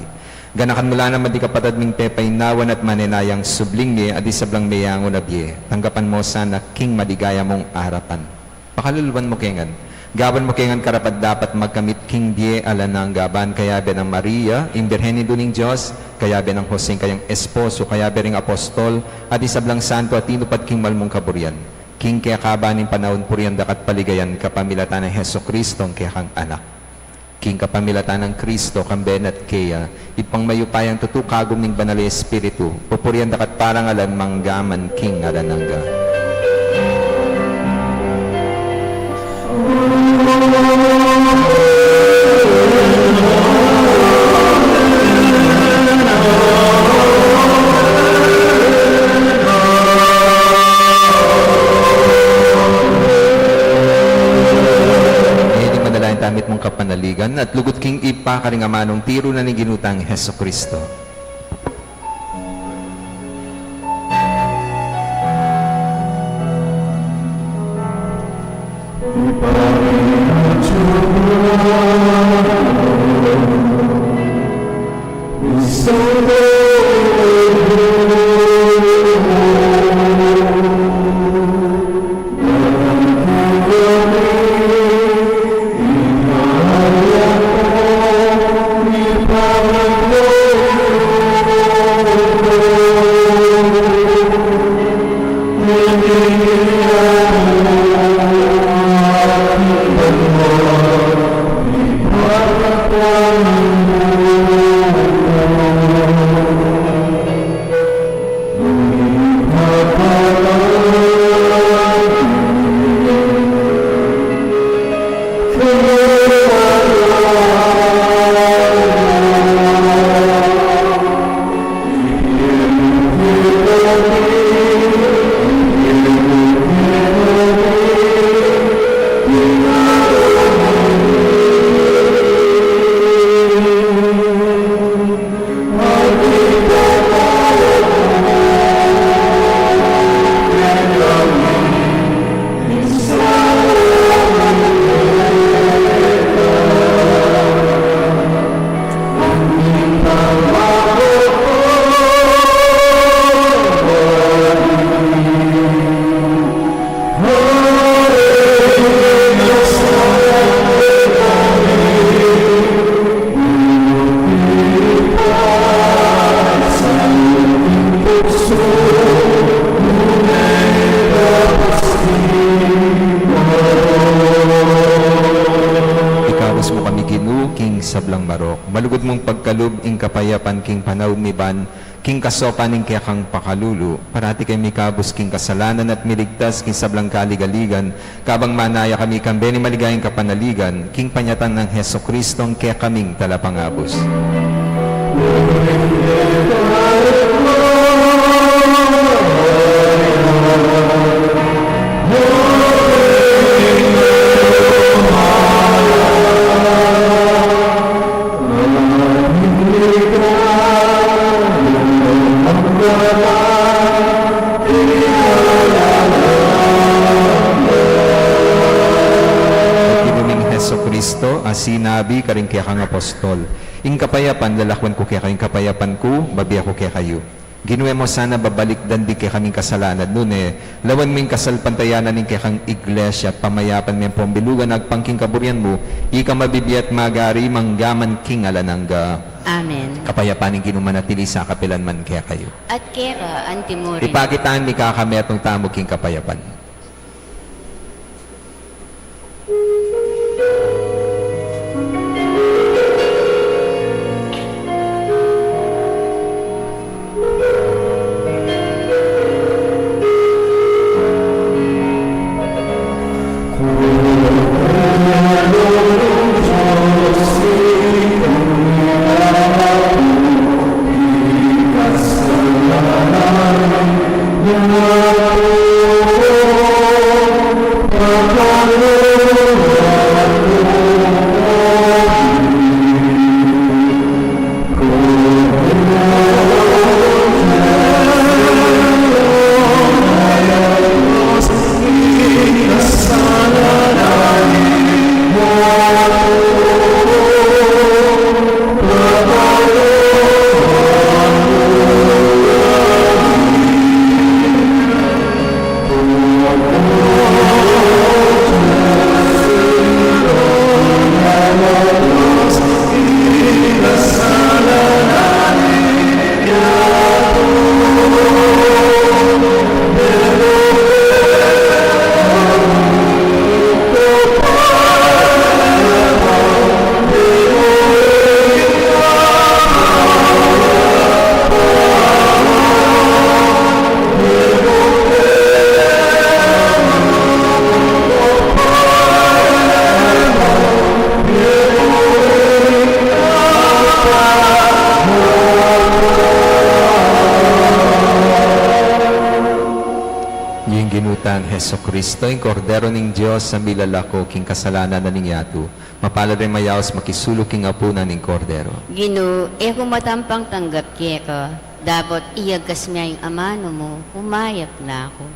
Ganakan mu la naman ding kapatad ming pepainawan at manenayang subling mie at ding sablang meyangu na bie. Tanggapan mu sana king maligaya mung arapan. Pakaluluan mu ke ngan. Gawan mu ke ngan karapat-dapat magkamit king bie alang angga ban kayabe nang Maria, ing Birhen Indu ning Dios, kayabe nang Jose, ing kayang esposo, kayabe ring apostol, at ding sablang santo a tinupad king mal mung kaburian. King kekaban ning panaun purian daka at paligayan kapamilatan nang Jesucristo, ing kekang Anak. King kapamilatan nang Kristo, kambe na at keya, Ibpang mayupayang tutu, kagum ning Banal a Espiritu, pupurian daka at parangalan mangga man king alang angga. Ngeni manalangin tamu at mung kapanaligan at lugud king Ibpa karing amanung tiru na ning Ginu tang Jesucristo. lub ing kapayapan king panaun mi ban, king kasopan ning kekang pakalulu, parati keng mikabus king kasalanan at miligtas king sablang kaligaligan, kabang manaya kami kang beni maligayang kapanaligan, king panyatang nang Jesucristo a kekaming Talapangabus. Ginu ming Jesucristo a sinabi karing kekang apostol, "Ing kapayapan lalakwan ku kekayu, ing kapayapan ku babie ku kekayu." Ginu, e mu sana babalikdan ding kekaming kasalanan, nune lawan mu ing kasalpantayanan ning kekang Iglesia at pamayapan me ampong bilugan agpang king kaburian mu, ika mabibie at magari manggaman king alang angga. Amen. Kapayapan ning Ginu manatili sa kapilan man kekayu. At keka antimurin. Ipakit tamu ing kakametung tamu king kapayapan. Ing Ginu tang Jesucristo, ing Kordero ning Dios, a milalako king kasalanan na ning yatu. Mapalad ring mayaus makisuluk king apunan ning Kordero. Ginu, e ku matampang tanggap keka, dapot iyagkas me ing amanu mu, humayap na ku.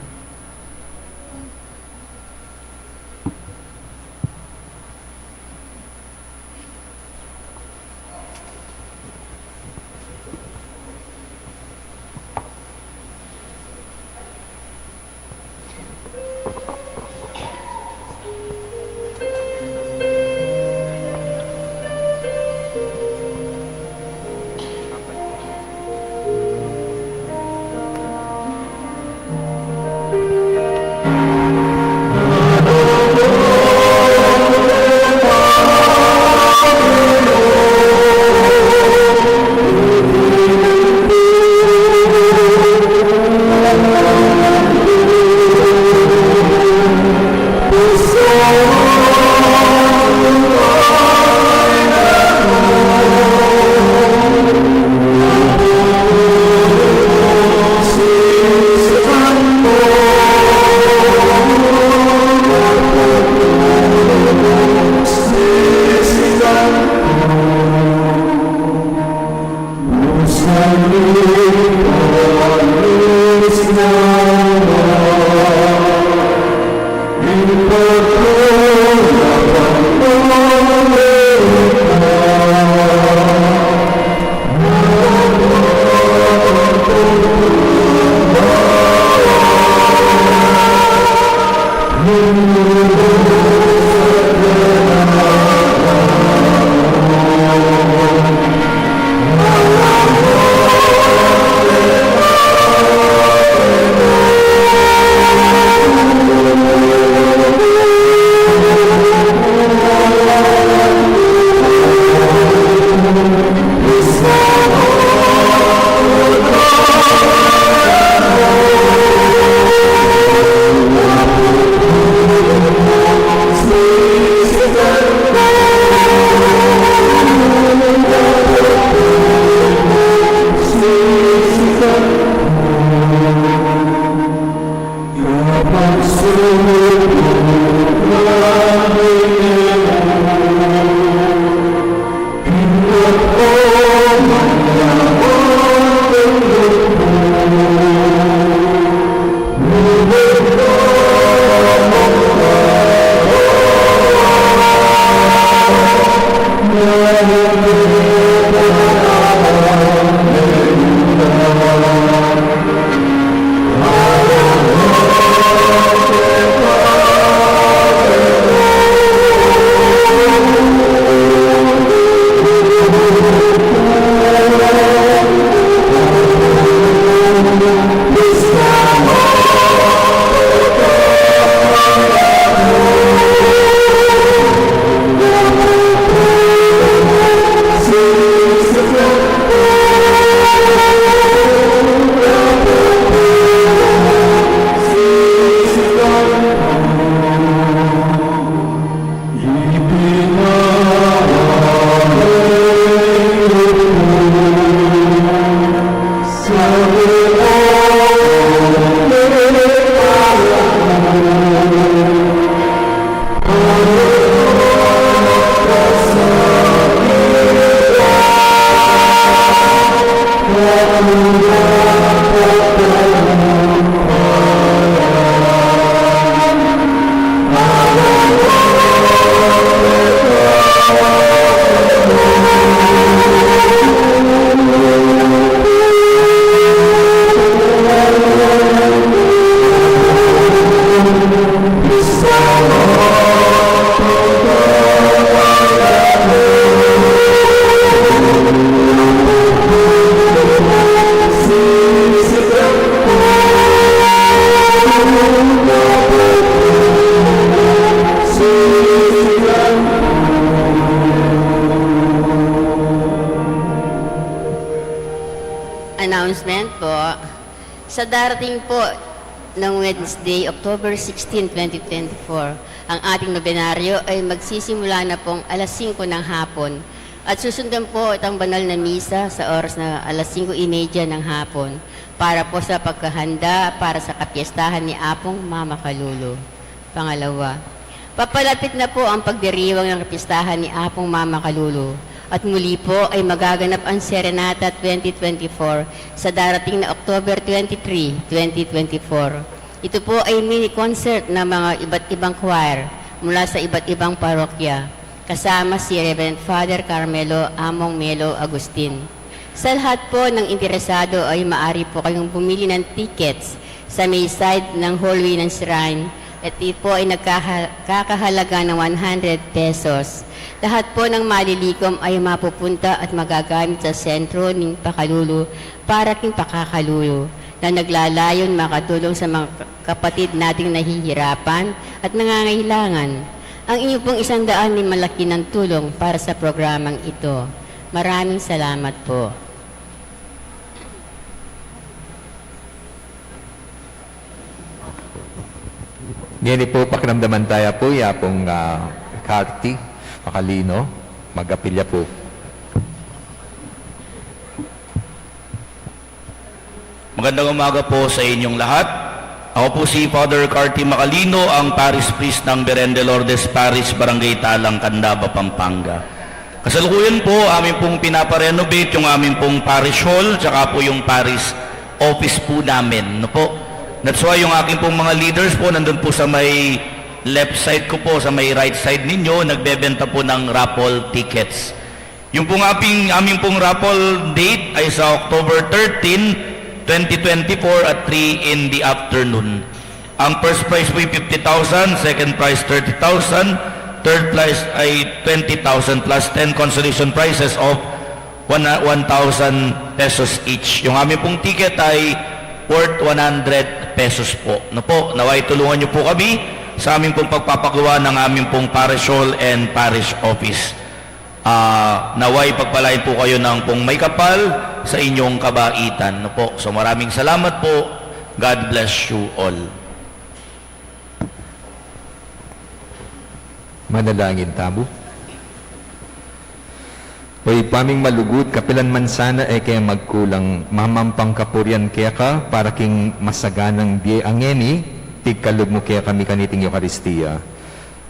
Sa darating po ng Wednesday, October sixteen, twenty twenty-four, ang ating nobenaryo ay magsisimula na pong alas singko ng hapon at susundan po itong banal na misa sa oras na alas singko y media ng hapon para po sa pagkahanda para sa kapiestahan ni Apong Mama Kalulu. Pangalawa, papalapit na po ang pagdiriwang ng kapistahan ni Apong Mama Kalulu at muli po ay magaganap ang Serenata twenty twenty-four sa darating na October twenty-three, twenty twenty-four. Ito po ay mini concert ng mga iba't ibang choir mula sa iba't ibang parokya, kasama si Reverend Father Carmelo Among Melo Agustin. Sa lahat po ng interesado ay maaari po kayong bumili ng tickets sa may side ng hallway ng shrine. Ito po ay nagkakahalaga ng one hundred pesos. Lahat po ng malilikom ay mapupunta at magagamit sa sentro ng Pakalulu para king Pakakalulu na naglalayon makatulong sa mga kapatid nating nahihirapan at nangangailangan. Ang inyo pong isang daan ay malaki ng tulong para sa programang ito. Maraming salamat po. Ngeni po, pakiramdaman taya po ya pong, ah, Carty Macalino. Mag-apil ya po. Magandang umaga po sa inyong lahat. Ako po si Father Carty Macalino, ang Parish Priest ng Beren de Lourdes Parish, Barangay Talang, Candaba, Pampanga. Kasalukuyan po, amin pong pinaparenovate yung amin pong parish hall, tsaka po yung parish office po namin, no po? That's why yung aking pong mga leaders po, nandun po sa may left side ko po, sa may right side ninyo, nagbebenta po ng raffle tickets. Yung pong aming, aming pong raffle date ay sa October thirteen, twenty twenty-four at three in the afternoon. Ang first prize po ay fifty thousand, second prize thirty thousand, third prize ay twenty thousand plus ten consolation prizes of one, one thousand pesos each. Yung amin pong ticket ay worth one hundred pesos po. No po, naway tulungan niyo po kami sa amin pong pagpapagawa ng amin pong parish hall and parish office. Ah, naway pagpalain po kayo ng pong may kapal sa inyong kabaitan. No po. So maraming salamat po. God bless you all. Manalangin tamu. O Ibpa ming malugud, kapilan man sana e ke magkulang, mamampang kapurian keka para king masaganang bie a ngeni, pigkalub mu kekami kaniting Eukaristia.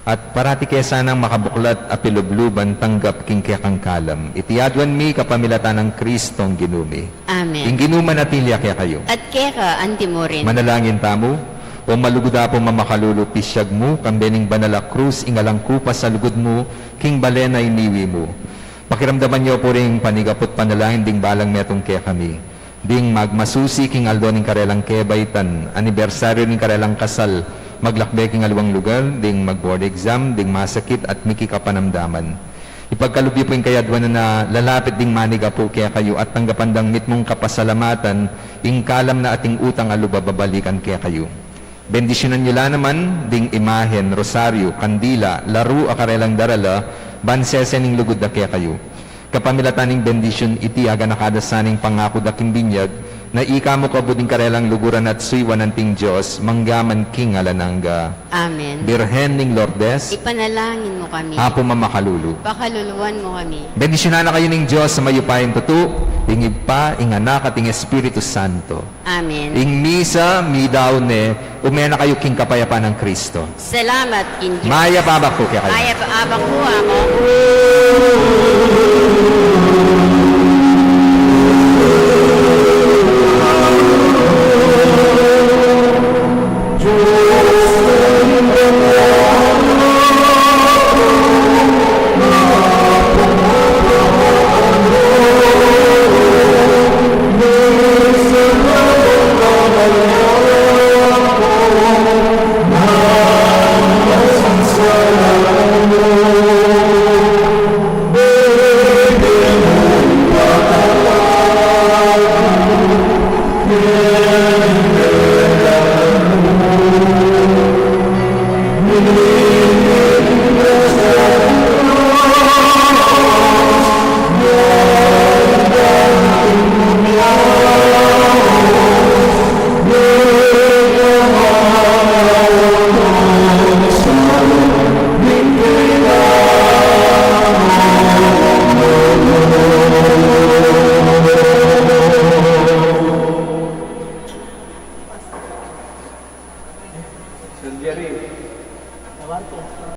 At parati ke sanang makabuklat a pilubluban tanggap king kekang kalam. Iti aduan mi kapamilatan nang Kristong Ginu mi. Amen. Ing Ginu manatili ya kekayu. At keka anti mu rin. Manalangin tamu. O malugud Apung mamakalulu, pisyag mu, kambe ning banal a krus, ing alang kupas a lugud mu, king bale na iniwi mu. Pakiramdaman yu pu ring panigaput panalangin ding balang metung kekami. Ding magmasusi king aldo ning karelang kebaitan, anibersaryu ning karelang kasal, maglakbe king aliwang lugar, ding mag-board exam, ding masakit at miki kapanamdaman. Ipagkalub yu pu ing kayaduanan a lalapit ding manigapu kekayu at tanggapan dang mitmung kapasalamatan, ing kalam na ating utang a lub a babalikan kekayu. Bendisyunan yu la naman ding imahen, rosaryu, kandila, laru a karelang darala, ban sese ning lugud da kekayu. Kapamilatan ning bendisyun iti, aganaka da sana ing pangaku da king binyag, na ika mu kabud ing karelang luguran at suyuan anting Dios, mangga man king alang angga. Amen. Birhen ning Lourdes, ipanalangin mu kami. Apu mamakalulu, pakaluluan mu kami. Bendisyunan na kayu ning Dios a mayupayang tutu, ing Ibpa, ing Anak, at ing Espiritu Santo. Amen. Ing misa, midaun ne, ume na kayu king kapayapan nang Kristo. Salamat king Dios. Mayap a abak pu kekayu. Mayap a abak pu, Among.